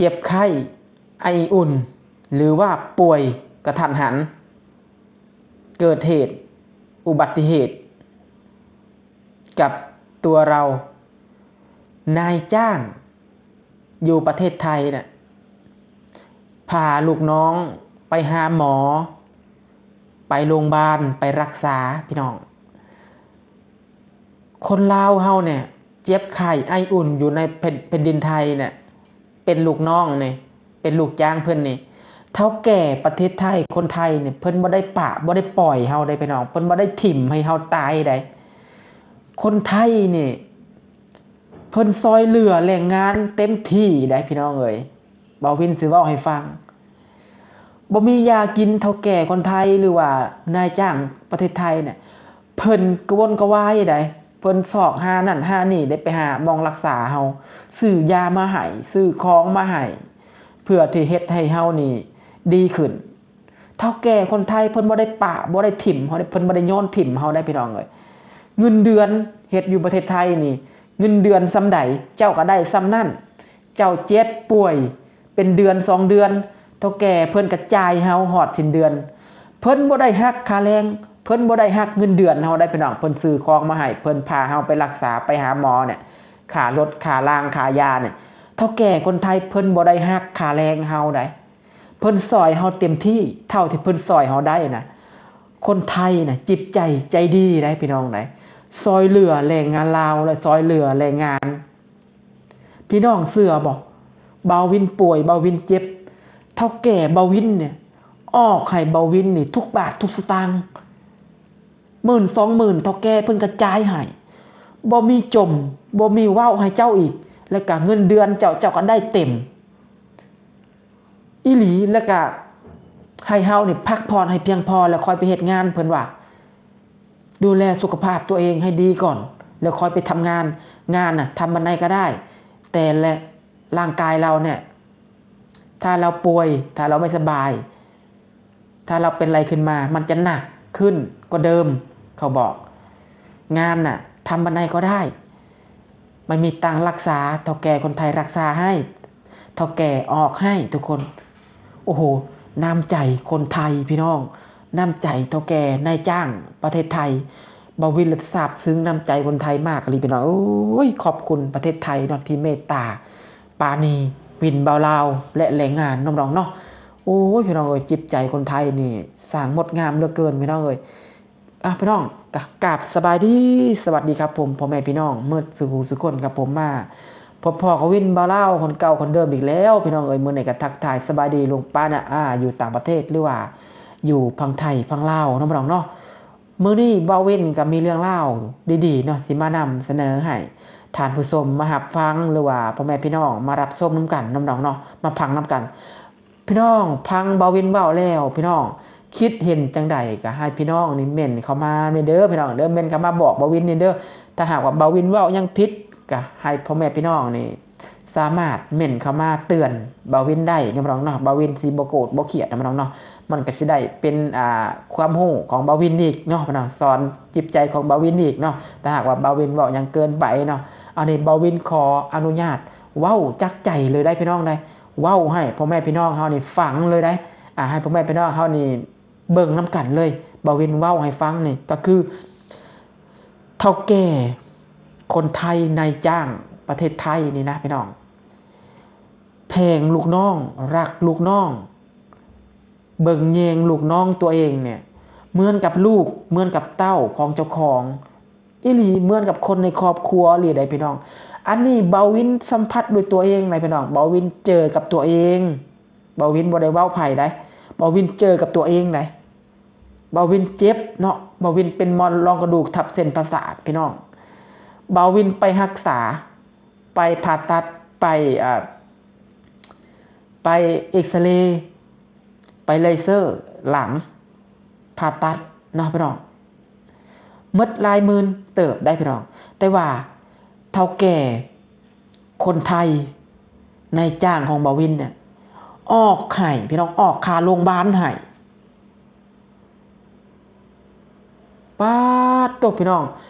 ເຈັບໄຂ້ ໄອອຸ່ນ ຫຼືວ່າປ່ວຍກະທັນຫັນ ເກີດເຫດອຸບັດຕິເຫດກັບຕົວເຮົາ, ນາຍຈ້າງຢູ່ປະເທດໄທນະ ພາລູກນ້ອງໄປຫາໝໍ, ໄປໂລງບານ, ໄປລັກສາ ພີ່ນ້ອງ. ຄົນລາວເຮົານີ້ເຈັບໄຂ້ໄອອຸ່ນຢູ່ໃນແຜ່ນ ແຜ່ນດິນໄທນີ້ ເປັນລູກນ້ອງນີ້ ເປັນລູກຈ້າງເພິ່ນນີ້ ເຖົ້າແກ່ປະເທດໄທ ຄົນໄທນີ້ ເພິ່ນບໍ່ໄດ້ປະ ບໍ່ໄດ້ປ່ອຍເຮົາເດ້ພີ່ນ້ອງ, ເພິ່ນບໍ່ໄດ້ຖິ້ມໃຫ້ເຮົາຕາຍເດ້. ຄົນໄທນີ້ ເພິ່ນຊ່ອຍເຫຼືອແຮງງານເຕັມທີ່ໄດ໋ພີ່ນ້ອງເອີຍ. ບ່າວວິນຊິເວົ້າໃຫ້ຟັງ, ບໍ່ມີຢາກິນ ເຖົ້າແກ່ຄົນໄທ ຫຼືວ່ານາຍຈ້າງປະເທດໄທນີ້ ເພິ່ນກະວົນກະວາຍໄດ໋, ເພິ່ນຊອກຫານັ້ນຫານີ້ໄດ໋, ໄປຫາໝ່ອງລັກສາເຮົາ, ຊື້ຢາມາໃຫ້, ຊື້ຂອງມາໃຫ້ ເພື່ອທີ່ເຮັດໃຫ້ເຮົານີ້ດີຂຶ້ນ. ເຖົ້າແກ່ຄົນໄທເພິ່ນບໍ່ໄດ້ປະ ບໍ່ໄດ້ຖິ້ມເຮົາເດ້, ເພິ່ນບໍ່ໄດ້ໂຍນຖິ້ມເຮົາໄດ໋ພີ່ນ້ອງເອີຍ. ເງິນເດືອນ ເຮັດຢູ່ປະເທດໄທນີ້ ເງິນເດືອນສ່ຳໃດ ເຈົ້າກະໄດ້ສ່ຳນັ້ນ. ເຈົ້າເຈັບປ່ວຍເປັນເດືອນສອງເດືອນ ເຖົ້າແກ່ເພິ່ນກະຈ່າຍເຮົາຮອດສິ້ນເດືອນ. ເພິ່ນບໍ່ໄດ້ຫັກຄ່າແຮງ, ເພິ່ນບໍ່ໄດ້ຫັກເງິນເດືອນເຮົາໄດ໋ພີ່ນ້ອງ. ເພິ່ນຊື້ຂອງມາໃຫ້, ເພິ່ນພາເຮົາໄປລັກສາ, ໄປຫາໝໍນີ້, ຄ່າລົດ, ຄ່າລາງ, ຄ່າຢານີ້, ເຖົ້າແກ່ຄົນໄທເພິ່ນບໍ່ໄດ້ຫັກຄ່າແຮງເຮົາໄດ໋. ເພິ່ນຊ່ອຍເຮົາເຕັມທີ່ເທົ່າທີ່ເພິ່ນຊ່ອຍເຮົາໄດ້ນະ. ຄົນໄທນະ ຈິດໃຈໃຈດີໄດ໋ພີ່ນ້ອງໄດ໋, ຊ່ອຍເຫຼືອແຮງງານລາວ ແລະ ຊ່ອຍເຫຼືອແຮງງານ. ພີ່ນ້ອງເຊື່ອບໍ່? ບ່າວວິນປ່ວຍ, ບ່າວວິນເຈັບ, ເຖົ້າແກ່ບ່າວວິນນີ້ ອອກໃຫ້ບ່າວວິນນີ້ທຸກບາດທຸກສະຕາງ, ໝື່ນສອງໝື່ນ ເຖົ້າແກ່ເພິ່ນກະຈ່າຍໃຫ້, ບໍ່ມີຈົ່ມ ບໍ່ມີເວົ້າໃຫ້ເຈົ້າອີກ, ແລ້ວກະເງິນເດືອນເຈົ້າ ເຈົ້າກະໄດ້ເຕັມ ອີ່ຫຼີ. ແລ້ວກະໃຫ້ເຮົານີ້ພັກຜ່ອນໃຫ້ພຽງພໍ ແລ້ວຄ່ອຍໄປເຮັດງານ, ເພິ່ນວ່າ ດູແລສຸຂະພາບຕົວເອງໃຫ້ດີກ່ອນ ແລ້ວຄ່ອຍໄປທຳງານ. ງານນະ ທຳວັນໃດກະໄດ້, ແຕ່ລະ ຮ່າງກາຍເຮົານີ້ ຖ້າເຮົາປ່ວຍ, ຖ້າເຮົາໄມ່ສະບາຍ, ຖ້າເຮົາເປັນໄລຂຶ້ນມາ ມັນຈະໜັກຂຶ້ນກວ່າເດີມ, ເຂົາບອກ. ງານນະ ທຳວັນໃດກໍໄດ້, ມັນມີຕັງຮັກສາ, ເຖົ້າແກ່ຄົນໄທຮັກສາໃຫ້, ເຖົ້າແກ່ອອກໃຫ້ທຸກຄົນ. ໂອ້ໂຫ ນ້ຳໃຈຄົນໄທພີ່ນ້ອງ, ນ້ຳໃຈເຖົ້າແກ່ນາຍຈ້າງປະເທດໄທ. ບ່າວວິນລະຊາບຊຶ້ງນ້ຳໃຈຄົນໄທມາກອີ່ຫຼີພີ່ນ້ອງເອີຍ. ຂອບຄຸນປະເທດໄທເນາະ ທີ່ເມດຕາ ປານີ ວິນບ່າວລາວ ແລະ ແຮງງານເນາະພີ່ນ້ອງເນາະ. ໂອ້ຍ ພີ່ນ້ອງເອີຍ ຈິດໃຈຄົນໄທນີ້ຊ່າງງົດງາມເຫຼືອເກີນພີ່ນ້ອງເອີຍ. ອ່າ ພີ່ນ້ອງ ກະກາບສະບາຍດີ ສະຫວັດດີຄັບຜົມ ພໍ່ແມ່ພີ່ນ້ອງໝົດສູ່ຜູ້ສູ່ຄົນຄັບຜົມ. ມາພົບພໍ້ກັບວິນບ່າວລາວຄົນເກົ່າຄົນເດີມອີກແລ້ວພີ່ນ້ອງເອີຍ. ມື້ນີ້ກະທັກທາຍສະບາຍດີລຸງປ້ານ້າອາຢູ່ຕ່າງປະເທດ ຫຼືວ່າຢູ່ຝັ່ງໄທຝັ່ງລາວເນາະພີ່ນ້ອງເນາະ. ມື້ນີ້ບ່າວວິນກະມີເລື່ອງລາວດີໆເນາະ ຊິມານຳສະເໜີໃຫ້ທ່ານຜູ້ຊົມມາຮັບຟັງ ຫຼືວ່າພໍ່ແມ່ພີ່ນ້ອງມາຮັບຊົມນຳກັນເນາະພີ່ນ້ອງເນາະ, ມາຟັງນຳກັນ. ພີ່ນ້ອງຟັງບ່າວວິນເວົ້າແລ້ວ ພີ່ນ້ອງຄິດເຫັນຈັ່ງໃດ ກະໃຫ້ພີ່ນ້ອງນີ້ເມັ້ນເຂົ້າມາແດ່ເດີພີ່ນ້ອງເດີ, ເມັ້ນເຂົ້າມາບອກບ່າວວິນແດ່ເດີ. ຖ້າຫາກວ່າບ່າວວິນເວົ້າຫຍັງຜິດ ກະໃຫ້ພໍ່ແມ່ພີ່ນ້ອງນີ້ ສາມາດເມັ້ນເຂົ້າມາເຕືອນບ່າວວິນໄດ້ເນາະພີ່ນ້ອງເນາະ. ບ່າວວິນຊິບໍ່ໂກດບໍ່ຂຽດເນາະພີ່ນ້ອງເນາະ, ມັນກະຊິໄດ້ເປັນ ອ່າ ຄວາມຮູ້ຂອງບ່າວວິນອີກເນາະພີ່ນ້ອງ, ສອນຈິດໃຈຂອງບ່າວວິນອີກເນາະ. ຖ້າຫາກວ່າບ່າວວິນເວົ້າຫຍັງເກີນໄປເນາະ, ອັນນີ້ບ່າວວິນຂໍອະນຸຍາດເວົ້າຈາກໃຈເລີຍໄດ໋ພີ່ນ້ອງໄດ໋, ເວົ້າໃຫ້ພໍ່ແມ່ພີ່ນ້ອງເຮົານີ້ຟັງເລີຍໄດ໋, ອ່າ ໃຫ້ພໍ່ແມ່ພີ່ນ້ອງເຮົານີ້ ເບິ່ງນຳກັນເລີຍ. ບ່າວວິນເວົ້າໃຫ້ຟັງນີ້ກະຄື ເຖົ້າແກ່ຄົນໄທນາຍຈ້າງປະເທດໄທນີ້ນະພີ່ນ້ອງ ແພງລູກນ້ອງ ຮັກລູກນ້ອງ ເບິ່ງແຍງລູກນ້ອງຕົວເອງນີ້ ເໝືອນກັບລູກ ເໝືອນກັບເຕົ້າຂອງເຈົ້າຂອງ ອີ່ຫຼີ ເໝືອນກັບຄົນໃນຄອບຄົວອີ່ຫຼີໄດ໋ພີ່ນ້ອງ. ອັນນີ້ບ່າວວິນສຳຜັດດ້ວຍຕົວເອງໄດ໋ພີ່ນ້ອງ, ບ່າວວິນເຈີກັບຕົວເອງ. ບ່າວວິນບໍ່ໄດ້ເວົ້າໃຜໄດ໋, ບ່າວວິນເຈີກັບຕົວເອງໄດ໋. ບ່າວວິນເຈັບເນາະ, ບ່າວວິນເປັນມອນລອງກະດູກທັບເສັ້ນປະສາດພີ່ນ້ອງ. ບ່າວວິນໄປຮັກສາ ໄປຜ່າຕັດ ໄປ ເອີ ໄປເອັກສະເຣ ໄປເລເຊີຫຼັງ ຜ່າຕັດເນາະພີ່ນ້ອງ, ໝົດຫຼາຍໝື່ນເຕີບໄດ໋ພີ່ນ້ອງ. ແຕ່ວ່າເຖົ້າແກ່ຄົນໄທ ນາຍຈ້າງຂອງບ່າວວິນນີ້ ອອກໃຫ້ພີ່ນ້ອງ, ອອກຄ່າໂລງບານໃຫ້. ປາດໂທ້ ພີ່ນ້ອງ,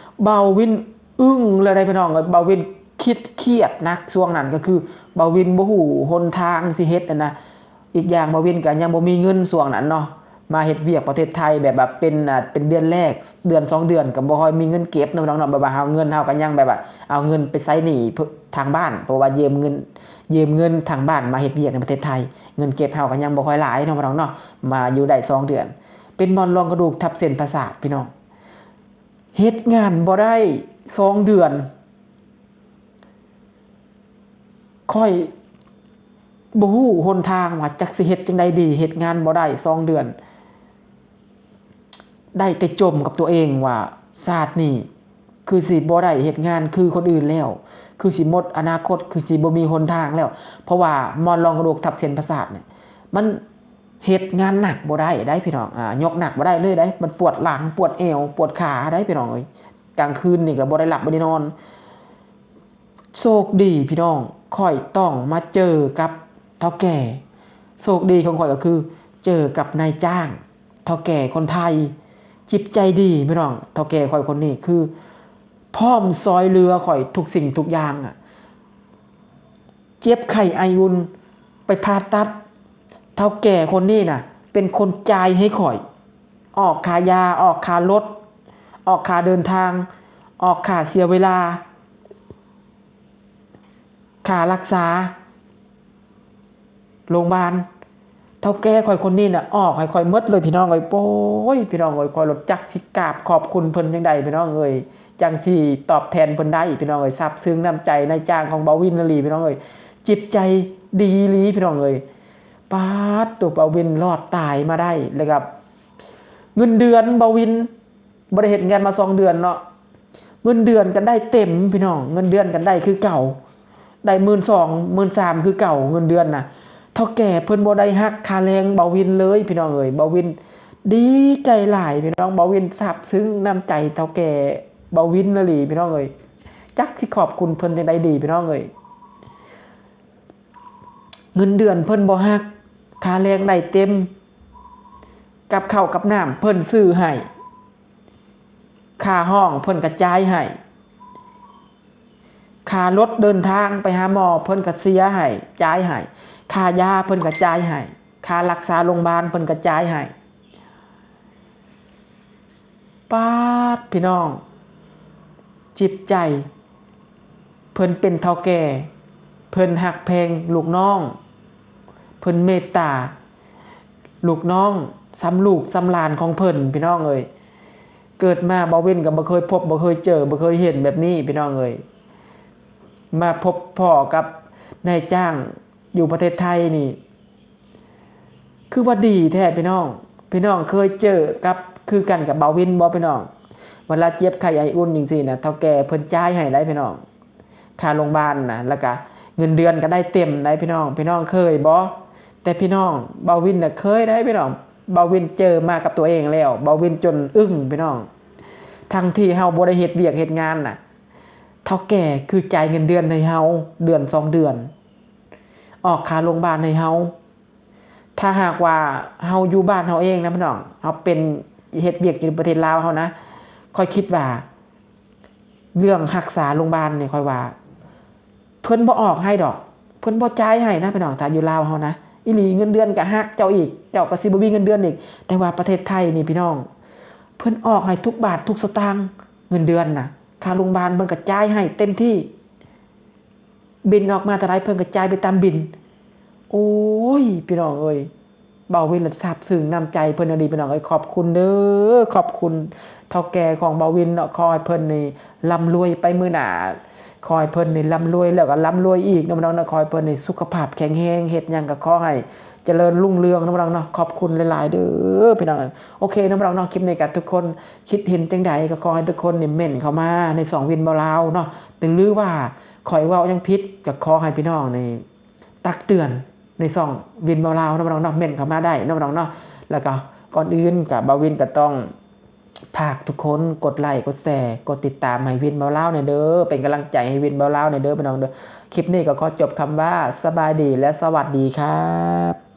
ບ່າວວິນອຶ້ງເລີຍໄດ໋ພີ່ນ້ອງເອີຍ. ບ່າວວິນ ຄິດຄຽດໜັກຊ່ວງນັ້ນ ກໍຄືບ່າວວິນບໍ່ຮູ້ຫົນທາງຊິເຮັດຫັ້ນນະ. ອີກຢ່າງບ່າວວິນກໍຍັງບໍ່ມີເງິນຊ່ວງນັ້ນເນາະ ມາເຮັດວຽກປະເທດໄທແບບວ່າເປັນ ອ່າ ເປັນເດືອນແລກ ເດືອນສອງເດືອນກໍບໍ່ຄ່ອຍມີເງິນເກັບເນາະ ພີ່ນ້ອງເນາະ. ແບບວ່າເຮົາ ເງິນເຮົາກໍຍັງແບບວ່າເອົາເງິນໄປໃຊ້ໜີ້ ທາງບ້ານ ເພາະວ່າຢືມເງິນ ຢືມເງິນທາງບ້ານມາເຮັດວຽກໃນປະເທດໄທ ເງິນເກັບເຮົາກໍຍັງບໍ່ຄ່ອຍຫຼາຍເນາະ ພີ່ນ້ອງເນາະ. ມາຢູ່ໄດ້ສອງເດືອນ ເປັນໝອນລອງກະດູກທັບເສັ້ນປະສາດ ພີ່ນ້ອງ ເຮັດງານບໍ່ໄດ້ສອງເດືອນ. ຂ້ອຍບໍ່ຮູ້ຫົນທາງວ່າຈັກຊິເຮັດຈັ່ງໃດດີ ເຮັດງານບໍ່ໄດ້ສອງເດືອນ ໄດ້ແຕ່ຈົ່ມກັບຕົວເອງວ່າ ຊາດນີ້ຄືຊິບໍ່ໄດ້ເຮັດງານຄືຄົນອື່ນແລ້ວ ຄືຊິໝົດອະນາຄົດ ຄືຊິບໍ່ມີຫົນທາງແລ້ວ. ເພາະວ່າໝອນລອງກະດູກທັບເສັ້ນປະສາດນີ້ ມັນເຮັດງານໜັກບໍ່ໄດ້ໃດ໋ ພີ່ນ້ອງ ອາ ຍົກໜັກບໍ່ໄດ້ເລີຍໃດ໋ ມັນປວດຫຼັງ ປວດແອວ ປວດຂາໃດ໋ ພີ່ນ້ອງເອີຍ. ກາງຄືນນີ້ກໍບໍ່ໄດ້ຫຼັບບໍ່ໄດ້ນອນ. ໂຊກດີພີ່ນ້ອງ ຂ້ອຍຕ້ອງມາເຈີກັບເຖົ້າແກ່. ໂຊກດີຂອງຂ້ອຍກໍຄືເຈີກັບນາຍຈ້າງ ເຖົ້າແກ່ຄົນໄທ ຈິດໃຈດີພີ່ນ້ອງ. ເຖົ້າແກ່ຂ້ອຍຄົນນີ້ຄືພ້ອມຊ່ອຍເຫຼືອຂ້ອຍທຸກສິ່ງທຸກຢ່າງອະ ເຈັບໄຂ້ໄອອຸ່ນ ໄປຜ່າຕັດ ເຖົ້າແກ່ຄົນນີ້ນະເປັນຄົນຈ່າຍໃຫ້ຂ້ອຍ ອອກຄ່າຢາ ອອກຄ່າລົດ ອອກຄ່າເດີນທາງ ອອກຄ່າເສຍເວລາ ຄ່າລັກສາໂລງບານ. ເຖົ້າແກ່ຂ້ອຍຄົນນີ້ນະອອກໃຫ້ຂ້ອຍໝົດເລີຍ ພີ່ນ້ອງເອີຍ. ໂອ້ຍ ພີ່ນ້ອງເອີຍ ຂ້ອຍລະຈັກຊິກາບຂອບຄຸນເພິ່ນຈັ່ງໃດ ພີ່ນ້ອງເອີຍ ຈັ່ງຊິຕອບແທນເພິ່ນໄດ້ ພີ່ນ້ອງເອີຍ. ຊາບຊຶ້ງນ້ຳໃຈນາຍຈ້າງຂອງບ່າວວິນອີ່ຫຼີ ພີ່ນ້ອງເອີຍ ຈິດໃຈດີອີ່ຫຼີ ພີ່ນ້ອງເອີຍ. ປາດໂຕ ບ່າວວິນລອດຕາຍມາໄດ້ ແລ້ວກໍເງິນເດືອນບ່າວວິນ ບໍ່ໄດ້ເຮັດງານມາສອງເດືອນເນາະ ເງິນເດືອນກໍໄດ້ເຕັມພີ່ນ້ອງ ເງິນເດືອນກໍໄດ້ຄືເກົ່າ ໄດ້ໝື່ນສອງ ໝື່ນສາມຄືເກົ່າ ເງິນເດືອນນະ. ເຖົ້າແກ່ເພິ່ນບໍ່ໄດ້ຫັກຄ່າແຮງບ່າວວິນເລີຍ ພີ່ນ້ອງເອີຍ. ບ່າວວິນດີໃຈຫຼາຍພີ່ນ້ອງ ບ່າວວິນຊາບຊຶ້ງນ້ຳໃຈເຖົ້າແກ່ບ່າວວິນອີ່ຫຼີ ພີ່ນ້ອງເອີຍ. ຈັກຊິຂອບຄຸນເພິ່ນຈັ່ງໃດດີ ພີ່ນ້ອງເອີຍ. ເງິນເດືອນເພິ່ນບໍ່ຫັກ ຄ່າແຮງໄດ້ເຕັມ ກັບເຂົ້າກັບນ້ຳເພິ່ນຊື້ໃຫ້ ຄ່າຫ້ອງເພິ່ນກະຈ່າຍໃຫ້ ຄ່າລົດເດີນທາງໄປຫາໝໍເພິ່ນກະເສຍໃຫ້ ຈ່າຍໃຫ້ ຄ່າຢາເພິ່ນກະຈ່າຍໃຫ້ ຄ່າລັກສາໂລງບານເພິ່ນກະຈ່າຍໃຫ້. ປາດ ພີ່ນ້ອງ ຈິດໃຈ ເພິ່ນເປັນເຖົ້າແກ່ ເພິ່ນຮັກແພງລູກນ້ອງ ເພິ່ນເມດຕາລູກນ້ອງ ສ່ຳລູກສ່ຳຫຼານຂອງເພິ່ນ ພີ່ນ້ອງເອີຍ. ເກີດມາບ່າວວິນກໍບໍ່ເຄີຍພົບ ບໍ່ເຄີຍເຈີ ບໍ່ເຄີຍເຫັນແບບນີ້ ພີ່ນ້ອງເອີຍ. ມາພົບພໍ້ກັບນາຍຈ້າງຢູ່ປະເທດໄທນີ້ ຄືວ່າດີແທ້ພີ່ນ້ອງ. ພີ່ນ້ອງເຄີຍເຈີກັບ ຄືກັນກັບບ່າວວິນບໍ່ພີ່ນ້ອງ? ເວລາເຈັບໄຂ້ໄອອຸ່ນຈັ່ງຊີ້ນະ ເຖົ້າແກ່ເພິ່ນຈ່າຍໃຫ້ໄດ໋ພີ່ນ້ອງ ຄ່າໂລງບານນະ ແລ້ວກະເງິນເດືອນກໍໄດ້ເຕັມໄດ໋ພີ່ນ້ອງ. ພີ່ນ້ອງເຄີຍບໍ່? ແຕ່ພີ່ນ້ອງ ບ່າວວິນນະເຄີຍໄດ໋ພີ່ນ້ອງ. ບ່າວວິນເຈີມາກັບຕົວເອງແລ້ວ ບ່າວວິນຈົນອຶ້ງພີ່ນ້ອງ. ທັງທີ່ເຮົາບໍ່ໄດ້ເຮັດວຽກເຮັດງານນະ ເຖົ້າແກ່ຄືຈ່າຍເງິນເດືອນໃຫ້ເຮົາເດືອນສອງເດືອນ ອອກຄ່າໂລງບານໃຫ້ເຮົາ. ຖ້າຫາກວ່າເຮົາຢູ່ບ້ານເຮົາເອງນະພີ່ນ້ອງ ເຮົາເປັນ ເຮັດວຽກຢູ່ປະເທດລາວເຮົານະ ຂ້ອຍຄິດວ່າເລື່ອງຮັກສາໂລງບານນີ້ ຂ້ອຍວ່າເພິ່ນບໍ່ອອກໃຫ້ດອກ ເພິ່ນບໍ່ຈ່າຍໃຫ້ນະພີ່ນ້ອງ. ຖ້າຢູ່ລາວເຮົານະ ອີ່ຫຼີ ເງິນເດືອນກໍຫັກເຈົ້າອີກ ເຈົ້າກໍຊິບໍ່ມີເງິນເດືອນອີກ. ແຕ່ວ່າປະເທດໄທນີ້ພີ່ນ້ອງ ເພິ່ນອອກໃຫ້ທຸກບາດທຸກສະຕາງ ເງິນເດືອນນະ ຄ່າໂລງບານເພິ່ນກໍຈ່າຍໃຫ້ເຕັມທີ່. ບິນອອກມາເທົ່າໃດເພິ່ນກໍຈ່າຍໄປຕາມບິນ. ໂອ້ຍ ພີ່ນ້ອງເອີຍ ເວົ້າເຫັນແລ້ວຊາບຊຶ້ງນ້ຳໃຈເພິ່ນອີ່ຫຼີພີ່ນ້ອງເອີຍ. ຂອບຄຸນເດີ ຂອບຄຸນເຖົ້າແກ່ຂອງບ່າວວິນເນາະ. ຂໍໃຫ້ເພິ່ນນີ້ລ່ຳລວຍໄປມື້ໜ້າ ຂໍໃຫ້ເພິ່ນນີ້ລ່ຳລວຍແລ້ວກໍລ່ຳລວຍອີກເນາະພີ່ນ້ອງເນາະ. ຂໍໃຫ້ເພິ່ນນີ້ສຸຂະພາບແຂງແຮງ ເຮັດຫຍັງກໍຂໍໃຫ້ຈະເລີນຮຸ່ງເຮືອງເນາະພີ່ນ້ອງເນາະ. ຂອບຄຸນຫຼາຍໆເດີພີ່ນ້ອງເອີຍ. ໂອເຄເນາະພີ່ນ້ອງເນາະ ຄລິບນີ້ກໍທຸກຄົນຄິດເຫັນຈັ່ງໃດກໍຂໍໃຫ້ທຸກຄົນນີ້ເມັ້ນເຂົ້າມາໃນຊ່ອງວິນເວົ້າລາວເນາະ ຫຼືວ່າຂ້ອຍເວົ້າຫຍັງຜິດ ກໍຂໍໃຫ້ພີ່ນ້ອງນີ້ ຕັກເຕືອນໃນຊ່ອງວິນເວົ້າລາວເນາະພີ່ນ້ອງເນາະ ເມັ້ນເຂົ້າມາໄດ້ເນາະພີ່ນ້ອງເນາະ. ແລ້ວກໍກ່ອນອື່ນກໍບ່າວວິນກໍຕ້ອງຝາກທຸກຄົນກົດໄລ ກົດແຊ ກົດຕິດຕາມໃຫ້ວິນເວົ້າລາວແດ່ເດີ ເປັນກຳລັງໃຈໃຫ້ວິນເວົ້າລາວແດ່ເດີພີ່ນ້ອງເດີ. ຄລິບນີ້ກໍຂໍຈົບຄຳວ່າ ສະບາຍດີ ແລະ ສະຫວັດດີຄັບ.